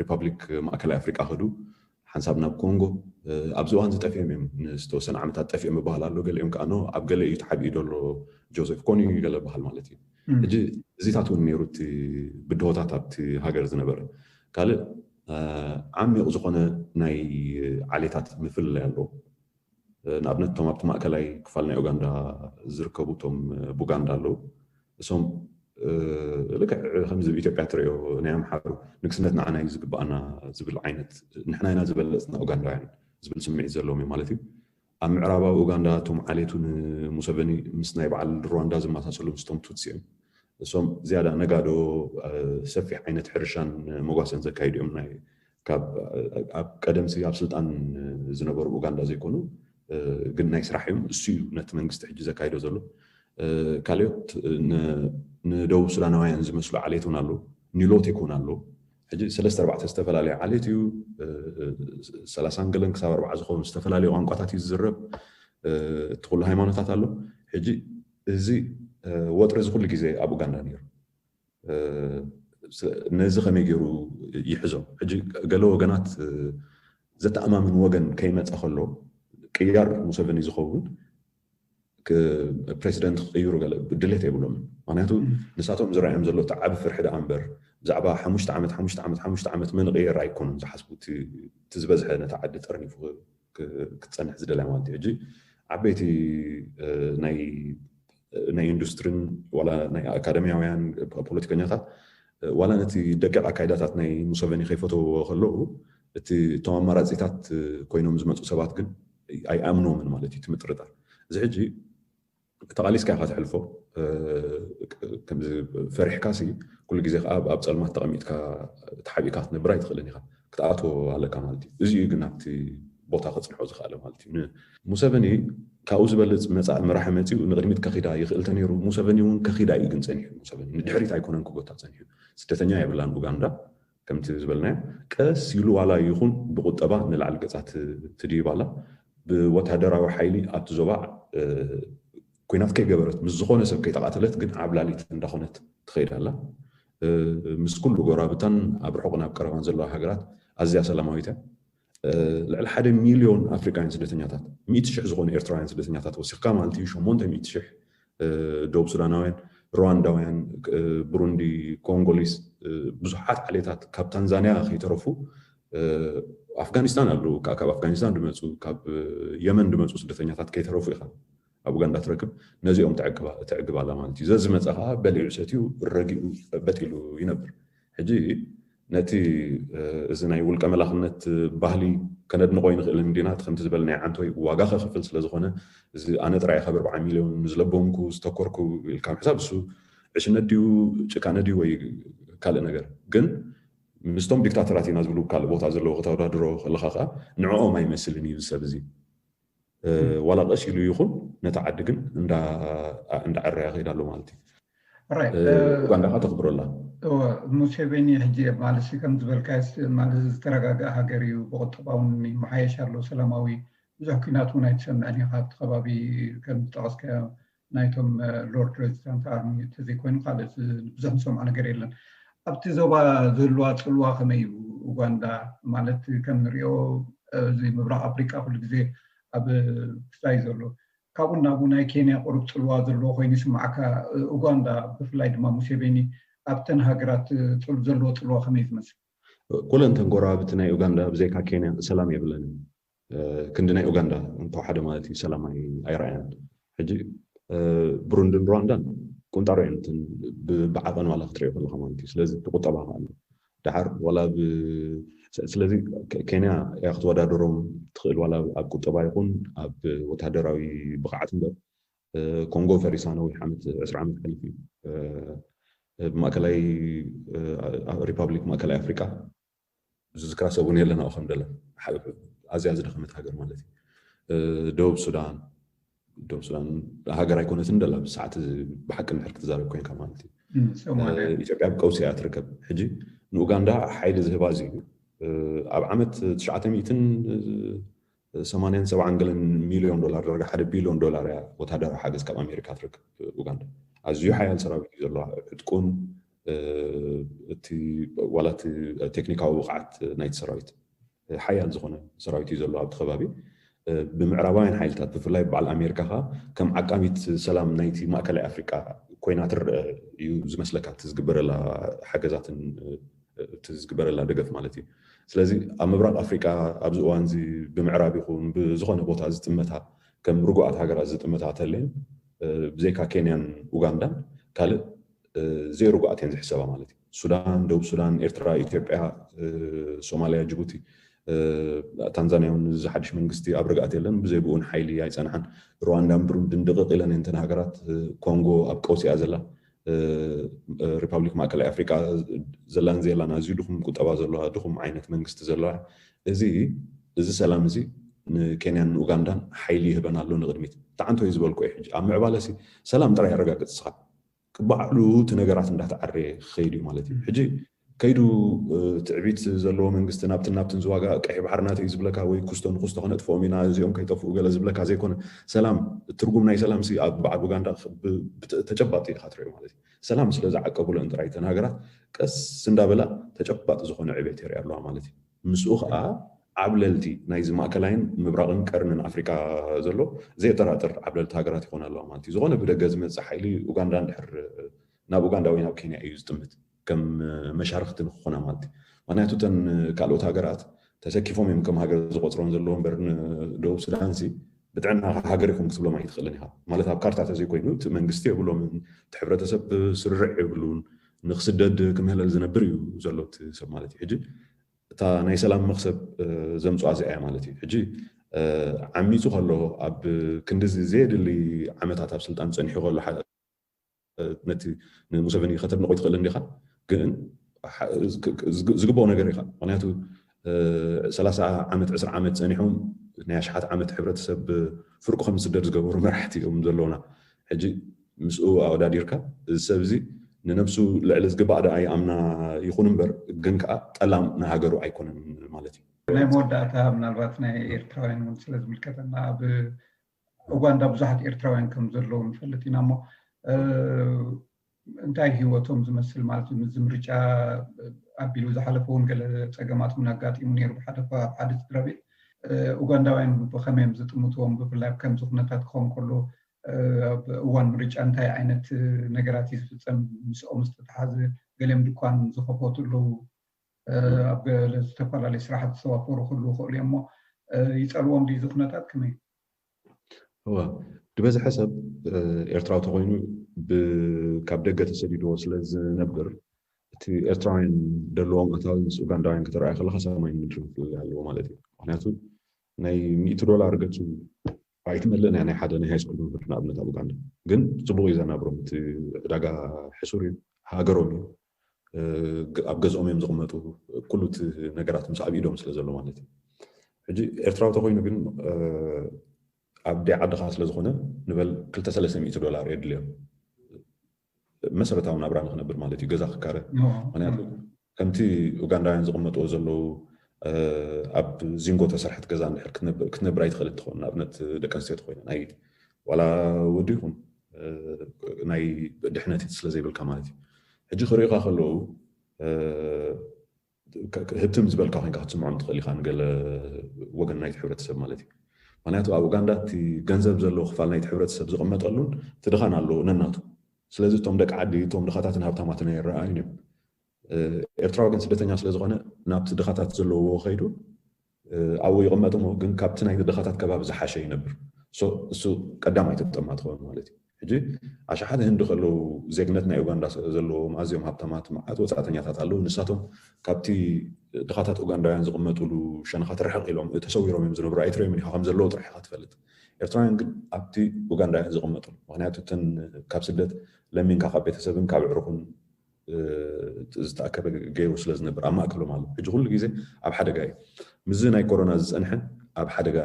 ሪፓብሊክ ማእከላይ ኣፍሪቃ ከዱ ሓንሳብ ናብ ኮንጎ ኣብዚ እዋን ዝጠፍኦም እዮም። ንዝተወሰነ ዓመታት ጠፍኦም ይበሃል ኣሎ። ገሊኦም ከዓ ኣብ ገለ እዩ ተሓቢኡ ዘሎ ጆሴፍ ኮኒ ገለ በሃል ማለት እዩ። ሕጂ እዚታት እውን ነይሩ እቲ ብድሆታት ኣብቲ ሃገር ዝነበረ። ካልእ ዓሚቕ ዝኾነ ናይ ዓሌታት ምፍልላይ ኣሎ። ንኣብነት እቶም ኣብቲ ማእከላይ ክፋል ናይ ኡጋንዳ ዝርከቡ እቶም ቡጋንዳ ኣለዉ። እሶም ልክዕ ከምዚ ኣብ ኢትዮጵያ ትሪኦ ናይ ኣምሓሩ ንግስነት ንዓና እዩ ዝግባኣና ዝብል ዓይነት ንሕና ኢና ዝበለፅና ኡጋንዳውያን ዝብል ስምዒት ዘለዎም እዮም ማለት እዩ። ኣብ ምዕራባዊ ኡጋንዳ እቶም ዓሌቱ ንሙሰቨኒ ምስ ናይ በዓል ሩዋንዳ ዝመሳሰሉ ምስቶም ቱትሲ እዮም። እሶም ዝያዳ ነጋዶ ሰፊሕ ዓይነት ሕርሻን መጓሰን ዘካይዱ እዮም። ናይ ካብ ኣብ ቀደምሲ ኣብ ስልጣን ዝነበሩ ኡጋንዳ ዘይኮኑ ግን ናይ ስራሕ እዮም። እሱ እዩ ነቲ መንግስቲ ሕጂ ዘካይዶ ዘሎ። ካልኦት ንደቡብ ሱዳናውያን ዝመስሉ ዓሌት እውን ኣለዉ። ኒሎቲክ እውን ኣለዉ። ሕጂ ሰለስተ ኣርባዕተ ዝተፈላለዩ ዓሌት እዩ። ሰላሳን ገለን ክሳብ ኣርባዓ ዝኸውን ዝተፈላለዩ ቋንቋታት እዩ ዝዝረብ። እቲ ኩሉ ሃይማኖታት ኣሎ። ሕጂ እዚ ወጥሪ እዚ ኩሉ ግዜ ኣብ ኡጋንዳ ነይሩ። ነዚ ከመይ ገይሩ ይሕዞ? ሕጂ ገለ ወገናት ዘተኣማምን ወገን ከይመፀ ከሎ ቅያር ሙሰቨኒ ዝኸውን ፕሬዚደንት ክቅይሩ ገለ ድሌት የብሎምን። ምክንያቱ ንሳቶም ዝረኣዮም ዘሎ እቲ ዓቢ ፍርሒ ደኣ እምበር ብዛዕባ ሓሙሽተ ዓመት ሓሙሽተ ዓመት ሓሙሽተ ዓመት መን ቅየር ኣይኮኑን ዝሓስቡ። እቲ ዝበዝሐ ነታ ዓዲ ጠርኒፉ ክትፀንሕ ዝደልያ ማለት እዩ። ሕጂ ዓበይቲ ናይ ናይ ኢንዱስትሪን ዋላ ናይ ኣካደሚያውያን ፖለቲከኛታት ዋላ ነቲ ደቂቕ ኣካይዳታት ናይ ሙሰቨኒ ከይፈተውዎ ከለዉ እቲ እቶም ኣማራፂታት ኮይኖም ዝመፁ ሰባት ግን ኣይኣምኖምን ማለት እዩ። እቲ ምጥርጣር እዚ ሕጂ ተቓሊስካ ኢኻ ትሕልፎ። ከምዚ ፈሪሕካ ሲ ኩሉ ግዜ ከዓ ኣብ ፀልማት ተቐሚጥካ ተሓቢእካ ክትነብር ኣይትኽእልን ኢኻ። ክትኣትዎ ኣለካ ማለት እዩ። እዚ እዩ ግን ኣብቲ ቦታ ከፅንሖ ዝኽኣለ ማለት እዩ። ሙሰቨኒ ካብኡ ዝበልፅ መፃኢ መራሒ መፂኡ ንቕድሚት ከኺዳ ይኽእል ተነይሩ። ሙሰቨኒ እውን ከኺዳ እዩ ግን ፀኒሑ። ሙሰቨኒ ንድሕሪት ኣይኮነን ክጎታ ፀኒሑ። ስደተኛ የብላን ኡጋንዳ። ከምቲ ዝበልናዮ ቀስ ኢሉ ዋላ ይኹን ብቁጠባ ንላዕሊ ገፃ ትድይብ ኣላ። ብወታደራዊ ሓይሊ ኣብቲ ዞባ ኩናት ከይገበረት ምስ ዝኾነ ሰብ ከይተቓተለት ግን ዓብላሊት እንዳኾነት ትኸይድ ኣላ። ምስ ኩሉ ጎራብታን ኣብ ርሑቕን ኣብ ቀረባን ዘለዋ ሃገራት ኣዝያ ሰላማዊት እያ። ልዕሊ ሓደ ሚልዮን ኣፍሪቃውያን ስደተኛታት፣ ሚእቲ ሽሕ ዝኾኑ ኤርትራውያን ስደተኛታት ወሲኽካ ማለት እዩ። ሸሞንተ ሚእቲ ሽሕ ደቡብ ሱዳናውያን፣ ሩዋንዳውያን፣ ብሩንዲ፣ ኮንጎሊስ፣ ብዙሓት ዓሌታት ካብ ታንዛንያ ከይተረፉ ኣፍጋኒስታን ኣለዉ። ካብ ኣፍጋኒስታን ዝመፁ፣ ካብ የመን ዝመፁ ስደተኛታት ከይተረፉ ኢኻ ኣብ ኡጋንዳ ትረክብ። ነዚኦም ተዕግብ ኣላ ማለት እዩ። ዘዝመፀ ከዓ በሊዑ ሰትዩ ረጊኡ በጥ ኢሉ ይነብር። ሕጂ ነቲ እዚ ናይ ውልቀ መላኽነት ባህሊ ከነድንቆ ይንኽእል እንዲና። እቲ ከምቲ ዝበልናዮ ዓንተወይ ዋጋ ከኽፍል ስለ ዝኾነ እዚ ኣነ ጥራይ ካብ ኣርባዓ ሚልዮን ዝለበምኩ ዝተኮርኩ ኢልካ ምሕሳብ እሱ ዕሽነት ድዩ ጭካነ ድዩ ወይ ካልእ ነገር ግን ምስቶም ዲክታተራት ኢና ዝብሉ ካልእ ቦታ ዘለዉ ከተወዳድሮ ከለኻ ከዓ ንዕኦም ኣይመስልን እዩ እዚ ሰብ እዚ። ዋላ ቀስ ኢሉ ይኹን ነቲ ዓዲ ግን እንዳዕረያ ከይዳ ኣሎ ማለት እዩ። ኡጋንዳ ከዓ ተኽብረላ። ሙሴቬኒ ሕጂ ማለት ከም ዝበልካ ማለት ዝተረጋገአ ሃገር እዩ። ብቁጠባውን ይመሓየሽ ኣሎ ሰላማዊ ብዙሕ ኩናት እውን ኣይትሰምዕን ኢኻ ኣብቲ ከባቢ ከም ዝጠቐስካዮ ናይቶም ሎርድ ሬዚስታንስ ኣርሚ ተዘይኮይኑ ካልእ ብዙሕ ንሰምዖ ነገር የለን። ኣብቲ ዞባ ዝህልዋ ፅልዋ ከመይ እዩ? ኡጋንዳ ማለት ከም ንሪኦ እዚ ምብራቕ ኣፍሪቃ ኩሉ ግዜ ኣብ ክስታይ ዘሎ ካብኡ ናብኡ ናይ ኬንያ ቁሩብ ፅልዋ ዘለዎ ኮይኑ ይስማዓካ። ኡጋንዳ ብፍላይ ድማ ሙሴቬኒ ኣብተን ሃገራት ዘለዎ ፅልዋ ከመይ ዝመስል? ኩለን እተን ጎረባብቲ ናይ ኡጋንዳ ብዘይካ ኬንያ ሰላም የብለን። ክንዲ ናይ ኡጋንዳ እንተወሓደ ማለት እዩ ሰላም ኣይረኣያን። ሕጂ ብሩንድን ሩዋንዳን ቁንጣሮ እየን ብዓቐን ዋላ ክትሪኦ ከለካ ማለት እዩ። ስለዚ እቲ ቁጠባ ከኣ ኣሎ ደሓር ዋላ ስለዚ ኬንያ እያ ክትወዳደሮም ትኽእል ዋላ ኣብ ቁጠባ ይኹን ኣብ ወታደራዊ ብቕዓት እምበር ኮንጎ ፈሪሳ ነዊሕ ዓመት ዕስራ ዓመት ሓሊፉ እዩ። ብማእከላይ ሪፓብሊክ ማእከላይ ኣፍሪቃ ዝዝክራ ሰብ እውን የለን ኣብኡ ከም ደላ ኣዝያ ዝደኸመት ሃገር ማለት እዩ። ደቡብ ሱዳን ደቡብ ሱዳን ሃገር ኣይኮነትን ደላ ብሰዓት ብሓቂ እንድሕር ክትዛረብ ኮይንካ ማለት እዩ። ኢትዮጵያ ኣብ ቀውሲ እያ ትርከብ። ሕጂ ንኡጋንዳ ሓይሊ ዝህባ እዚ እዩ። ኣብ ዓመት ትሽዓተ ሚእትን ሰማንያን ሰብዓን ገለን ሚልዮን ዶላር ደረጃ ሓደ ቢልዮን ዶላር እያ ወታደራዊ ሓገዝ ካብ ኣሜሪካ ትረክብ ኡጋንዳ። ኣዝዩ ሓያል ሰራዊት እዩ ዘለዋ። ዕጥቁን እቲ ዋላ እቲ ቴክኒካዊ ብቕዓት ናይቲ ሰራዊት ሓያል ዝኾነ ሰራዊት እዩ ዘሎ ኣብቲ ከባቢ። ብምዕራባውያን ሓይልታት ብፍላይ በዓል ኣሜሪካ ከዓ ከም ዓቃቢት ሰላም ናይቲ ማእከላይ ኣፍሪቃ ኮይና ትረአ እዩ ዝመስለካ እቲ ዝግበረላ ሓገዛትን እቲ ዝግበረላ ደገፍ ማለት እዩ። ስለዚ ኣብ ምብራቕ ኣፍሪቃ ኣብዚ እዋን እዚ ብምዕራብ ይኹን ብዝኾነ ቦታ ዝጥመታ ከም ርጉኣት ሃገራት ዝጥመታ ተለየን ብዘይካ ኬንያን ኡጋንዳን ካልእ ዘይርጉኣት እየን ዝሕሰባ ማለት እዩ። ሱዳን፣ ደቡብ ሱዳን፣ ኤርትራ፣ ኢትዮጵያ፣ ሶማልያ፣ ጅቡቲ፣ ታንዛንያ እውን እዚ ሓድሽ መንግስቲ ኣብ ርግኣት የለን። ብዘይ ብኡን ሓይሊ ኣይፀንሓን። ሩዋንዳን ብሩንድን ድቕቕ ኢለን እየን እተን ሃገራት። ኮንጎ ኣብ ቀውሲ እያ ዘላ። ሪፓብሊክ ማእከላይ ኣፍሪቃ ዘላን ዘየላን ኣዝዩ ድኹም ቁጠባ ዘለዋ ድኹም ዓይነት መንግስቲ ዘለዋ። እዚ እዚ ሰላም እዚ ንኬንያን ንኡጋንዳን ሓይሊ ይህበን ኣሎ ንቕድሚት። ተዓንቶ እዩ ዝበልኩ እዩ። ሕጂ ኣብ ምዕባለ ሲ ሰላም ጥራይ ኣረጋግጽ ስኻ ባዕሉ እቲ ነገራት እንዳተዓረየ ክኸይድ እዩ ማለት እዩ። ሕጂ ከይዱ ትዕቢት ዘለዎ መንግስቲ ናብትን ናብትን ዝዋጋ ቀይሕ ባሕሪ ናተይ እዩ ዝብለካ፣ ወይ ኩስቶ ንኩስቶ ከነጥፍኦም ኢና እዚኦም ከይጠፍኡ ገለ ዝብለካ ዘይኮነ፣ ሰላም፣ ትርጉም ናይ ሰላም ሲ ኣብ በዓል ኡጋንዳ ተጨባጢ ኢኻ ትሪኦ ማለት እዩ። ሰላም ስለ ዝዓቀቡለን ጥራይ እተን ሃገራት ቀስ እንዳበላ ተጨባጢ ዝኾነ ዕቤት የርኢ ኣለዋ ማለት እዩ። ምስኡ ከዓ ዓብለልቲ ናይዚ ማእከላይን ምብራቕን ቀርንን ኣፍሪካ ዘሎ ዘየጠራጥር ዓብለልቲ ሃገራት ይኾና ኣለዋ ማለት እዩ። ዝኾነ ብደገ ዝመፅእ ሓይሊ ኡጋንዳ እንድሕር ናብ ኡጋንዳ ወይ ናብ ኬንያ እዩ ዝጥምት ከም መሻርክቲ ንክኾና ማለት እዩ። ምክንያቱ እተን ካልኦት ሃገራት ተሰኪፎም እዮም ከም ሃገር ዝቆፅሮም ዘለዎ እምበር ንደቡብ ሱዳን ሲ ብጥዕና ሃገር ይኹን ክትብሎም ኣይትኽእልን ኢኻ ማለት ኣብ ካርታ ተዘይኮይኑ እቲ መንግስቲ የብሎምን፣ እቲ ሕብረተሰብ ስርርዕ የብሉን፣ ንክስደድ ክምህለል ዝነብር እዩ ዘሎ እቲ ሰብ ማለት እዩ። ሕጂ እታ ናይ ሰላም መክሰብ ዘምፅዋ እዚኣ እያ ማለት እዩ። ሕጂ ዓሚፁ ከሎ ኣብ ክንዲ ዘየድሊ ዓመታት ኣብ ስልጣን ፀኒሑ ከሎ ነቲ ንሙሰቨኒ ከተድንቆ ይትኽእል እንዲኻ ግን ዝግብኦ ነገር ኢኻ። ምክንያቱ ሰላሳ ዓመት ዕስራ ዓመት ፀኒሖም ናይ ኣሽሓት ዓመት ሕብረተሰብ ፍርቁ ከም ዝስደድ ዝገበሩ መራሕቲ እዮም ዘለውና። ሕጂ ምስኡ ኣወዳዲርካ እዚ ሰብ እዚ ንነብሱ ልዕሊ ዝግባእ ደኣ ይኣምና ይኹን እምበር ግን ከዓ ጠላም ንሃገሩ ኣይኮነን ማለት እዩ። ናይ መወዳእታ ምናልባት ናይ ኤርትራውያን እውን ስለ ዝምልከተና ኣብ ኡጋንዳ ብዙሓት ኤርትራውያን ከም ዘለዉ ንፈልጥ ኢና እሞ እንታይ ህይወቶም ዝመስል ማለት እዩ? ምዚ ምርጫ ኣቢሉ ዝሓለፈ እውን ገለ ፀገማት እውን ኣጋጢሙ ነይሩ ብሓደ ሓደ ስድራ ቤት። ኡጋንዳውያን ብኸመይ እዮም ዝጥምትዎም? ብፍላይ ኣብ ከምዚ ኩነታት ክኸውን ከሎ ኣብ እዋን ምርጫ እንታይ ዓይነት ነገራት እዩ ዝፍፀም? ምስኦም ዝተተሓዘ ገሊኦም ድኳን ዝኸፈቱ ኣለዉ። ኣብ ገለ ዝተፈላለዩ ስራሓት ዝተዋፈሩ ክህልዉ ይኽእሉ እዮም እሞ ይፀልዎም ድዩ እዚ ኩነታት ከመይ? እወ፣ ዝበዝሐ ሰብ ኤርትራዊ ተኮይኑ ካብ ደገ ተሰዲድዎ ስለ ዝነብር እቲ ኤርትራውያን ደለዎም ኣታዊ ምስ ኡጋንዳውያን ከተረኣዮ ከለካ ሰማይን ምድርን ፍልልይ ኣለዎ ማለት እዩ። ምክንያቱ ናይ ሚእቲ ዶላር ገፁ ኣይትመልእን እያ ናይ ሓደ ናይ ሃይስኩል መምህር ንኣብነት ኣብ ኡጋንዳ። ግን ፅቡቅ እዩ ዘናብሮም። እቲ ዕዳጋ ሕሱር እዩ፣ ሃገሮም እዩ፣ ኣብ ገዝኦም እዮም ዝቕመጡ፣ ኩሉ እቲ ነገራት ምስ ኣብ ኢዶም ስለ ዘሎ ማለት እዩ። ሕጂ ኤርትራዊ ተኮይኑ ግን ኣብ ደይ ዓድኻ ስለ ዝኾነ ንበል ክልተ ሰለስተ ሚእቲ ዶላር የድልዮም መሰረታዊ ናብራ ንክነብር ማለት እዩ፣ ገዛ ክካረ። ምክንያቱ ከምቲ ኡጋንዳውያን ዝቕመጥዎ ዘለዉ ኣብ ዚንጎ ተሰርሐት ገዛ እንድሕር ክትነብር ኣይትኽእል እንትኸውን ንኣብነት ደቂ ኣንስትዮ ተኮይነ ናይ ዋላ ወዲ ይኹን ናይ ድሕነት ስለ ዘይብልካ ማለት እዩ። ሕጂ ክሪእካ ከለዉ ህብትም ዝበልካ ኮይንካ ክትስምዖም ትኽእል ኢኻ ንገለ ወገን ናይቲ ሕብረተሰብ ማለት እዩ። ምክንያቱ ኣብ ኡጋንዳ እቲ ገንዘብ ዘለዎ ክፋል ናይቲ ሕብረተሰብ ዝቕመጠሉን እቲ ድኻን ኣለዎ ነናቱ። ስለዚ እቶም ደቂ ዓዲ እቶም ድኻታትን ሃብታማትን ኣይረኣዩን እዮም። ኤርትራዊ ግን ስደተኛ ስለ ዝኾነ ናብቲ ድኻታት ዘለውዎ ከይዱ ኣብኡ ይቕመጥ እሞ ግን ካብቲ ናይ ድኻታት ከባቢ ዝሓሸ ይነብር። እሱ ቀዳማይ ተጠማ ትኸውን ማለት እዩ። ሕጂ ኣሽሓት ህንዲ ከለዉ ዜግነት ናይ ኡጋንዳ ዘለዎም ኣዝዮም ሃብታማት መዓት ወፃእተኛታት ኣለዉ። ንሳቶም ካብቲ ድኻታት ኡጋንዳውያን ዝቕመጥሉ ሸነኻት ርሕቕ ኢሎም ተሰዊሮም እዮም ዝነብሩ። ኣይትሪኦምን ኢኻ ከም ዘለዉ ጥራሕ ኢኻ ትፈልጥ። ኤርትራውያን ግን ኣብቲ ኡጋንዳውያን ዝቕመጡ ምክንያቱ እተን ካብ ስደት ለሚንካ ካብ ቤተሰብን ካብ ዕሩኽን ዝተኣከበ ገይሩ ስለ ዝነብር ኣብ ማእከሎም ኣሎ። ሕጂ ኩሉ ግዜ ኣብ ሓደጋ እዩ። ምስዚ ናይ ኮሮና ዝፀንሐ ኣብ ሓደጋ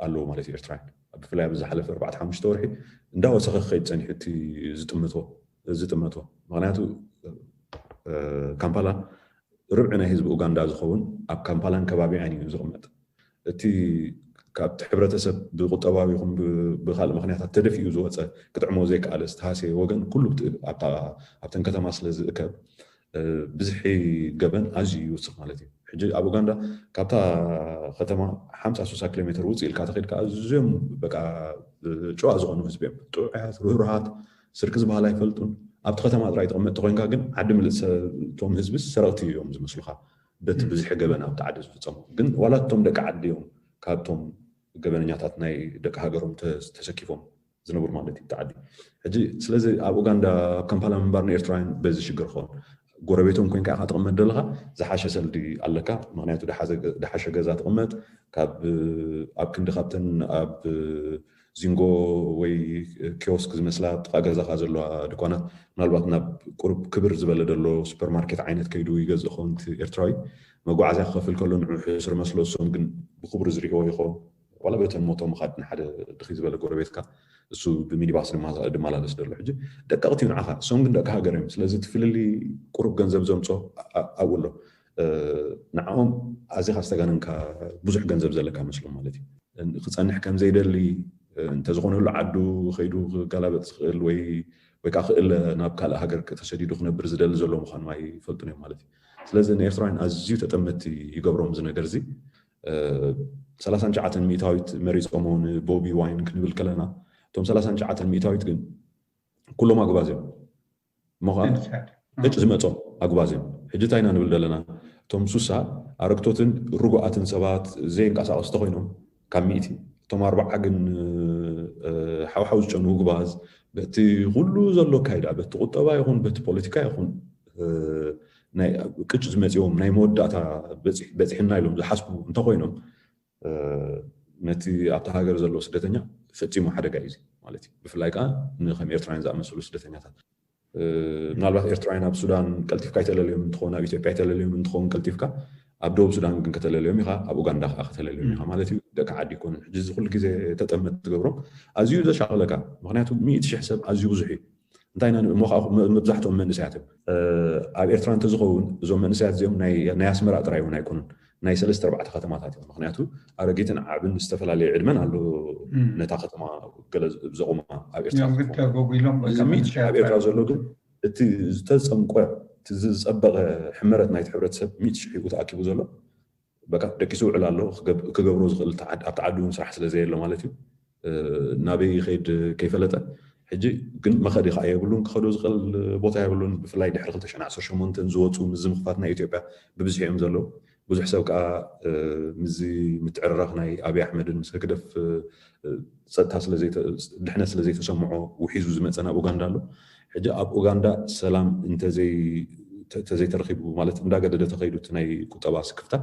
ኣለዎ ማለት እዩ። ኤርትራውያን ብፍላይ ኣብ ዝሓለፈ ኣርባዕተ ሓሙሽተ ወርሒ እንዳወሰኸ ክኸይድ ፀኒሑ እቲ ዝጥምቶ ዝጥመቶ ምክንያቱ ካምፓላ ርብዒ ናይ ህዝቢ ኡጋንዳ ዝኸውን ኣብ ካምፓላን ከባቢኣን እዩ ዝቕመጥ። እቲ ካብቲ ሕብረተሰብ ብቁጠባዊ ይኹን ብካልእ ምክንያታት ተደፊኡ ዝወፀ ክጥዕሞ ዘይከኣለ ዝተሃሰየ ወገን ኩሉ ኣብተን ከተማ ስለ ዝእከብ ብዝሒ ገበን ኣዝዩ ይውስኽ ማለት እዩ። ሕጂ ኣብ ኡጋንዳ ካብታ ከተማ ሓምሳ ሱሳ ኪሎ ሜትር ውፅእ ኢልካ ተኸድካ ኣዝዮም በቃ ጭዋ ዝኾኑ ህዝቢ እዮም። ጥዑያት፣ ርህሩሃት፣ ስርቂ ዝበሃል ኣይፈልጡን። ኣብቲ ከተማ ጥራይ ተቐመጥቲ ኮይንካ ግን ዓዲ ምልእ እቶም ህዝቢ ሰረቕቲ እዮም ዝመስሉኻ። በቲ ብዝሒ ገበን ኣብቲ ዓዲ ዝፍፀሙ ግን ዋላ እቶም ደቂ ዓዲ እዮም ካብቶም ገበነኛታት ናይ ደቂ ሃገሮም ተሰኪፎም ዝነብሩ ማለት እዩ ተዓዲ። ሕጂ ስለዚ ኣብ ኡጋንዳ ኣብ ካምፓላ ምንባር ንኤርትራውያን በዚ ሽግር ክኸውን ጎረቤቶም ኮይንካ ኢኻ ትቕመጥ ዘለኻ ዝሓሸ ሰልዲ ኣለካ። ምክንያቱ ድሓሸ ገዛ ትቕመጥ ካብ ኣብ ክንዲ ካብተን ኣብ ዚንጎ ወይ ኪዮስክ ዝመስላ ጥቓ ገዛኻ ዘለዋ ድኳናት ምናልባት ናብ ቁሩብ ክብር ዝበለ ደሎ ሱፐርማርኬት ዓይነት ከይዱ ይገዝእ ኸውን እቲ ኤርትራዊ መጓዓዝያ ክኸፍል ከሎ ንዑ ሕስር መስሎ እሶም ግን ብክቡር ዝሪእዎ ይኸውን። ዋላ በተን ሞቶ ምኻድ ንሓደ ድኺ ዝበለ ጎረቤትካ እሱ ብሚኒባስ ድማላለስ ዘሎ ሕጂ ደቀቕቲ እዩ ንዓኻ። እሶም ግን ደቂ ሃገር እዮም። ስለዚ እቲ ፍልልይ ቁሩብ ገንዘብ ዘምጾ ኣብኡ ኣሎ። ንዓኦም ኣዚኻ ዝተጋነንካ ብዙሕ ገንዘብ ዘለካ መስሎም ማለት እዩ። ክጸንሕ ከም ዘይደሊ እንተዝኾነሉ ዓዱ ከይዱ ክጋላበጥ ዝኽእል ወይ ወይ ከዓ ክእለ ናብ ካልእ ሃገር ተሰዲዱ ክነብር ዝደሊ ዘሎ ምዃኑ ኣይፈልጡን እዮም ማለት እዩ። ስለዚ ንኤርትራውያን ኣዝዩ ተጠመቲ ይገብሮም እዚ ነገር እዚ። ሰላሳን ትሽዓተን ሚእታዊት መሪፆሞ ንቦቢ ዋይን ክንብል ከለና እቶም ሰላሳን ትሽዓተን ሚእታዊት ግን ኩሎም ኣጉባዝ እዮም። እሞ ከዓ ቅጭ ዝመፆም ኣጉባዝ እዮም። ሕጂ እንታይ ኢና ንብል ዘለና? እቶም ሱሳ ኣረግቶትን ርጉኣትን ሰባት ዘየንቀሳቐሱ ተኮይኖም ካብ ሚእቲ እቶም ኣርባዓ ግን ሓውሓው ዝጨኑ ጉባዝ በቲ ኩሉ ዘሎ ኣካይዳ በቲ ቁጠባ ይኹን በቲ ፖለቲካ ይኹን ናይ ቅጭ ዝመፅዎም ናይ መወዳእታ በፂሕና ኢሎም ዝሓስቡ እንተኮይኖም ነቲ ኣብቲ ሃገር ዘሎ ስደተኛ ፈፂሙ ሓደጋ እዩ ማለት እዩ። ብፍላይ ከዓ ንከም ኤርትራውያን ዝኣመሰሉ ስደተኛታት ምናልባት ኤርትራውያን ኣብ ሱዳን ቀልጢፍካ ኣይተለለዮም እንትኾን ኣብ ኢትዮጵያ ኣይተለለዮም እንትኾን ቀልጢፍካ ኣብ ደቡብ ሱዳን ግን ከተለለዮም ኢኻ፣ ኣብ ኡጋንዳ ከዓ ከተለለዮም ኢኻ ማለት እዩ። ደቂ ዓዲ ይኮኑን። ሕጂ እዚ ኩሉ ግዜ ተጠመት ትገብሮም ኣዝዩ ዘሻቕለካ። ምክንያቱ ሚእቲ ሽሕ ሰብ ኣዝዩ ብዙሕ እዩ። እንታይ ኢና ንብል? እሞ ከዓ መ- መብዛሕትኦም መንእሰያት እዮም። ኣብ ኤርትራ እንተዝኸውን እዞም መንእሰያት እዚኦም ናይ ናይ ኣስመራ ጥራይ እውን ኣይኮኑን፣ ናይ ሰለስተ ኣርባዕተ ከተማታት እዮም። ምክንያቱ ኣረጊትን ዓብን ዝተፈላለየ ዕድመን ኣሎ። ነታ ከተማ ገለ ዘቑማ ኣብ ኤርትራ እዮም ግን ተጎጉሎም በቃ እዚ ሚእቲ መንእሰያት ኣብ ኤርትራ ጥራይ። ዘሎ ግን እቲ ዝተጸምቆ እቲ ዝጸበቐ ሕመረት ናይቲ ሕብረተሰብ ሚእቲ ሽሕ እዩ ተኣኪቡ ዘሎ። በቃ ደቂሱ ውዕል ኣሎ። ክገብ- ክገብሮ ዝኽእል እቲ ዓድ- ኣብቲ ዓዲ እውን ስራሕ ስለ ዘየሎ ማለት እዩ። ናበይ ይኸይድ ከይፈለጠ ሕጂ ግን መኸዲ ከዓ የብሉን፣ ክኸዶ ዝኽእል ቦታ የብሉን። ብፍላይ ድሕሪ ክልተ ሽሕን ዓሰርተ ሸሞንተን ዝወፁ ምዚ ምኽፋት ናይ ኢትዮጵያ ብብዝሒ እዮም ዘለዉ። ብዙሕ ሰብ ከዓ ምዚ ምትዕርራኽ ናይ ኣብይ ኣሕመድን ምስ ህግደፍ ጸጥታ ድሕነት ስለ ዘይተሰምዖ ውሒዙ ዝመፀ ናብ ኡጋንዳ ኣሎ። ሕጂ ኣብ ኡጋንዳ ሰላም እንተዘይተረኪቡ ማለት እንዳገደደ ተኸይዱ እቲ ናይ ቁጠባ ስክፍታ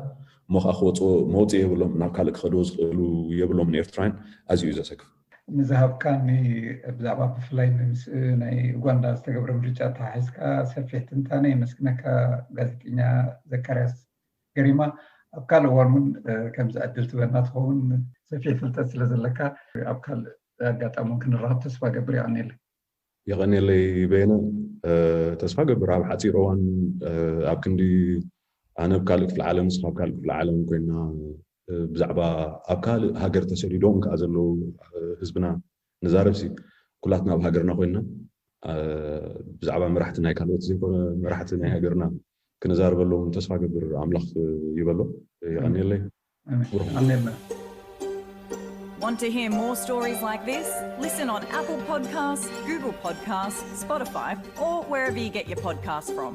እሞ ከዓ ክወፅኦ መውፅኢ የብሎም፣ ናብ ካልእ ክኸድዎ ዝኽእሉ የብሎም። ንኤርትራውያን ኣዝዩ እዩ ዘሰክፍ። ንዝሃብካኒ ብዛዕባ ብፍላይ ምስ ናይ ኡጋንዳ ዝተገብረ ምርጫ ተሓሒዝካ ሰፊሕ ትንታነ የመስግነካ ጋዜጠኛ ዘካርያስ ገሪማ። ኣብ ካልእ እዋን እውን ከምዚ ዕድል ትበና ትኸውን ሰፊሕ ፍልጠት ስለ ዘለካ ኣብ ካልእ ኣጋጣሚ እውን ክንራኸብ ተስፋ ገብር። የቐንየለይ። የቐንየለይ በየነ። ተስፋ ገብር ኣብ ሓፂር እዋን ኣብ ክንዲ ኣነ ኣብ ካልእ ክፍለ ዓለም ንስኻ ኣብ ካልእ ክፍለ ዓለም ኮይና ብዛዕባ ኣብ ካልእ ሃገር ተሰዲዶም ከዓ ዘለዉ ህዝብና ንዛረብሲ ኩላትና ኣብ ሃገርና ኮይና ብዛዕባ መራሕቲ ናይ ካልኦት ዘይኮነ መራሕቲ ናይ ሃገርና ክንዛረበሎም ተስፋ ገብር። ኣምላኽ ይበሎ። የቐንየለይ። ኣሜን። ኣሜን። Want to hear more stories like this? Listen on Apple Podcasts, Google Podcasts, Spotify, or wherever you get your podcasts from.